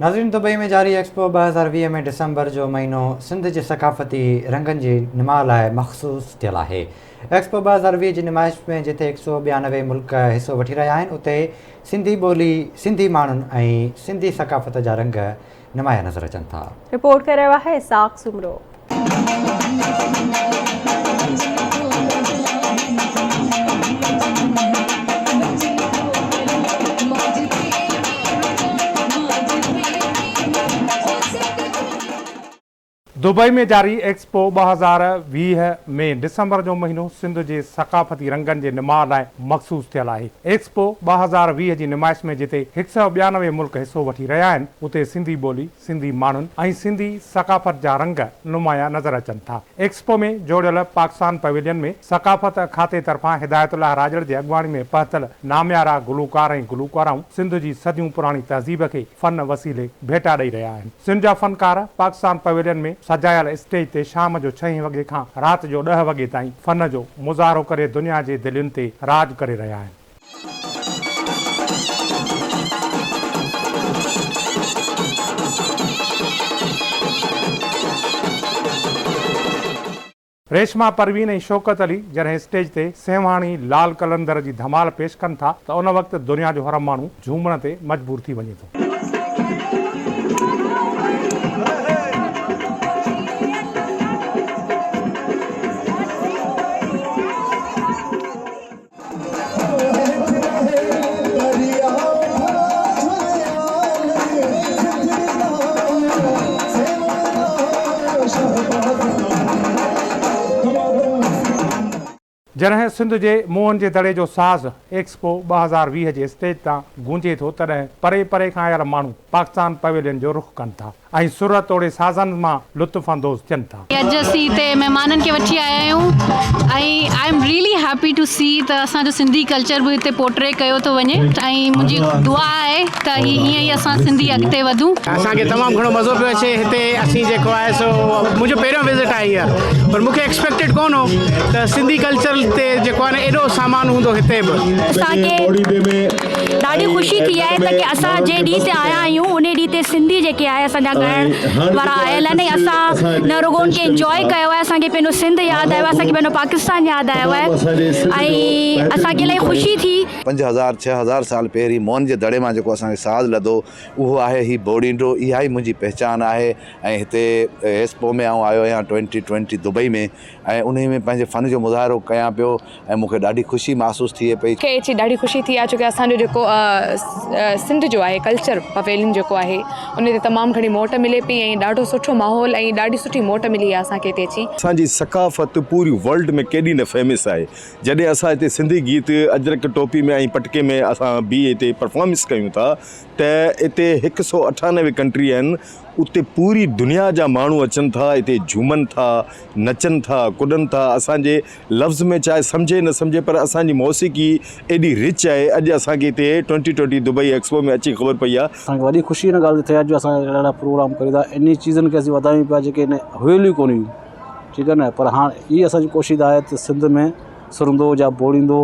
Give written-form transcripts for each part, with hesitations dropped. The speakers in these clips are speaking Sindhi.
ناظرين دبئي ۾ جاري ايڪسپو 2020 ۾ ڊسمبر جو مهينو سنڌ جي ثقافتي رنگن جي نماء لاء مخصوص ٿيل آهي. ايڪسپو 2020 جي نمائش ۾ جتي 192 ملڪ حصو وٺي رهيا آهن اتي سنڌي ٻولي، سنڌي ماڻهن ۽ سنڌي ثقافت جا رنگ نمايان نظر اچن ٿا. رپورٽ ڪري رهيو آهي اسحاق سومرو. دبئي ۾ جاري ايڪسپو 2020 ۾ ڊسمبر جو مهينو سنڌ جي ثقافتي رنگن جي نماء لاء مخصوص ٿيل آهي. ايڪسپو 2020 جي نمائش ۾ جتي هڪ سئو 92 ملڪ حصو وٺي رهيا آهن، اتي سنڌي ٻولي، سنڌي ماڻهن ۽ سنڌي ثقافت جا رنگ نمايان نظر اچن ٿا. ايڪسپو ۾ جوڙيل پاڪستان پويلين ۾ ثقافت کاتي طرفان هدايت الله راڄڙ جي اڳواڻي ۾ پهتل ناميارا گلوڪار ۽ گلوڪارائون سنڌ جي صديون پراڻي تهذيب کي فن وسيلي ڀيٽا ڏئي رهيا آهن. سنڌ جا فنڪار پاڪستان پويلين ۾ سجايل اسٽيج تي شام جو ڇهين وڳي کان رات جو ڏهه وڳي تائين فن جو مظاهرو ڪري دنيا جي دلين تي راڄ ڪري رهيا آهن. ريشما پروين ۽ شوڪت علي جڏهن اسٽيج تي سيوهاڻي لال قلندر جي ڌمال پيش ڪن ٿا ته ان وقت دنيا جو هر ماڻهو جهومڻ تي مجبور ٿي وڃي ٿو. جڏهن سنڌ جي موهن جي دڙي جو ساز ايڪسپو 2020 جي اسٽيج تان گونجي ٿو تڏهن پري پري کان آيل ماڻهو پاڪستان پويلين جو رخ ڪن ٿا. ۽ سر توڙي سازن مان لطف اندوز ٿين ٿا. اڄ اسين هتي مهمانن کي وٺي آيا آهيون ۽ I am really happy to see ته اسان جو سنڌي ڪلچر به هتي پورٽري ڪيو ٿو وڃي ۽ منهنجي دعا آهي ته هي ائين ئي اسان سنڌي اڳتي وڌون. اسان کي تمام گهڻو مزو پيو اچي هتي اسين جيڪو آهي سو منهنجو پهريون وزٽ آهي هيئر پر مون کي ايڪسپيڪٽيڊ ڪونه هو ته سنڌي ڪلچر تي جيڪو آهي نه ايڏو سامان هوندو هتي به. اسان کي ڏاڍي خوشي ٿي آهي ته ڪي اسان جنهن ڏينهن تي آيا آهيون انهي ڏينهن تي سنڌي جيڪي آهي اسان جا ڳائڻ وارا آيل آهن ۽ اسان نه رڳو ان کي انجواء ڪيو آهي اسان کي پنهنجو سنڌ ياد آيو آهي اسان کي پنهنجو پاڪستان ياد آيو آهي ۽ اسان کي الاهي خوشي ٿي. 5000 6000 سال پهرين موهن جي دڙي مان جيڪو اسان کي ساز لڌو اهو آهي هي بوڙينڊو اها ئي منهنجي پهچان آهي ۽ هتي ايڪسپو ۾ آئون آيو آهيان ٽوئنٽي ٽوئنٽي دبئي ۾ ۽ انهي ۾ پنهنجي فن جو مظاهرو ڪيان پيو ۽ مون کي ڏاڍي خوشي محسوس ٿئي پئي. کي اچي ڏاڍي خوشي ٿي آهي ڇو ڪي اسان جو جيڪو سنڌ جو آهي ڪلچر پويلين جيڪو آهي ان تي تمام گهڻي موٽ ملي پئي ۽ ڏاڍو سٺو ماحول ۽ ڏاڍي سٺي موٽ ملي آهي اسان کي هتي اچي. اسان جي ثقافت پوري ورلڊ ۾ ڪيڏي نه فيمس آهي جڏهن اسان هتي سنڌي گيت اجرڪ ٽوپي ۾ ۽ پٽڪي ۾ اسان بيهي هتي پرفارمنس ڪيون ٿا ته اتي هڪ سئو 98 ڪنٽري آهن اتي پوري دنيا جا ماڻهو اچن ٿا اتي جهومن ٿا نچن ٿا ڪڏن ٿا اسان جي لفظ ۾ چاهي سمجهي نه سمجهي پر اسان جي موسيقي ايڏي رچ آهي اڄ اسان کي هتي ٽوئنٽي ٽوئنٽي دبئي ايڪسپو ۾ اچي خبر پئي آهي. اسان کي وڏي خوشي ان ڳالهه تي ٿئي آهي جو اسان اهڙا اهڙا پروگرام ڪريون ٿا انهي چيزن کي اسين وڌايون پيا جيڪي ان هيل ئي ڪونه هيون ٺيڪ آهي نه پر هاڻ هي اسان جي ڪوشش آهي ته سنڌ ۾ سرندو يا بوڙيندو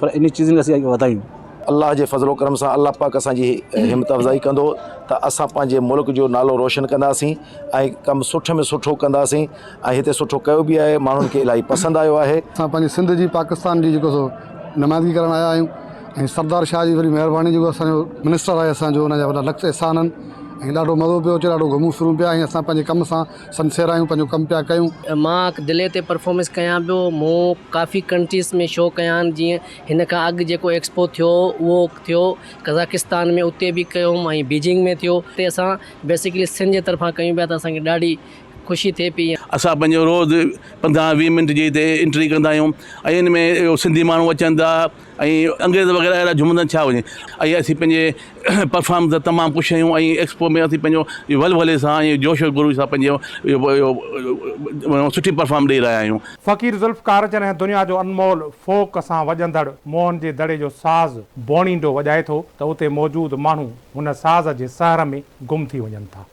پر انهي چيزن کي اسين اڳيان وڌايون. الله جي فضل و ڪرم سان الله پاڪ اسان جي همت افزائي ڪندو ته اسان پنهنجي ملڪ جو نالو روشن ڪنداسين ۽ ڪم سٺي ۾ سٺو ڪنداسين ۽ هتي سٺو ڪيو به آهي ماڻهن کي الاهي پسند آيو آهي. اسان پنهنجي سنڌ جي پاڪستان جي جيڪو سو نمائندگي ڪرڻ آيا آهيون ۽ سردار شاهه جي وڏي مهرباني جيڪو اسان جو منسٽر آهي اسان جو ان جا وڏا لک احسان آهن ۽ ڏاڍو مزو پيو اچي ڏاڍو گهمون ڦرون پيا ۽ اسان پنهنجي ڪم سان سنسيئر آهيون پنهنجو ڪم پيا ڪيون. مان دلي تي پرفارمنس ڪيان پيو مون ڪافي ڪنٽريز ۾ شو ڪيا آهن جيئن هن کان اڳ جيڪو ايڪسپو ٿيو اهو ٿيو قزاقستان ۾ اتي به ڪيو هوم ۽ بيجنگ ۾ ٿيو اتي اسان بيسڪلي سنڌ جي طرفان ڪيون پيا ته اسان کي ڏاڍي خوشي ٿئي پئي. اسان پنهنجو روز 15 20 منٽ جي هتي انٽري ڪندا آهيون ۽ ان ۾ اهو سنڌي ماڻهو اچن ٿا ۽ انگريز وغيره اهڙا جهومندا ڇا وڃي ۽ اسين پنهنجي پرفارمنس سان تمام خوش آهيون ۽ ايڪسپو ۾ اسين پنهنجو ولولي سان ۽ جوش و خروش سان پنهنجو اهو سٺي پرفارم ڏئي رهيا آهيون. فقير ذوالفقار جڏهن دنيا جو انمول فوڪ سان وڄندڙ موهن جي دڙي جو ساز بوڻينڊو وڄائي ٿو ته اتي موجود ماڻهو هن ساز جي سحر ۾ گم ٿي وڃن ٿا.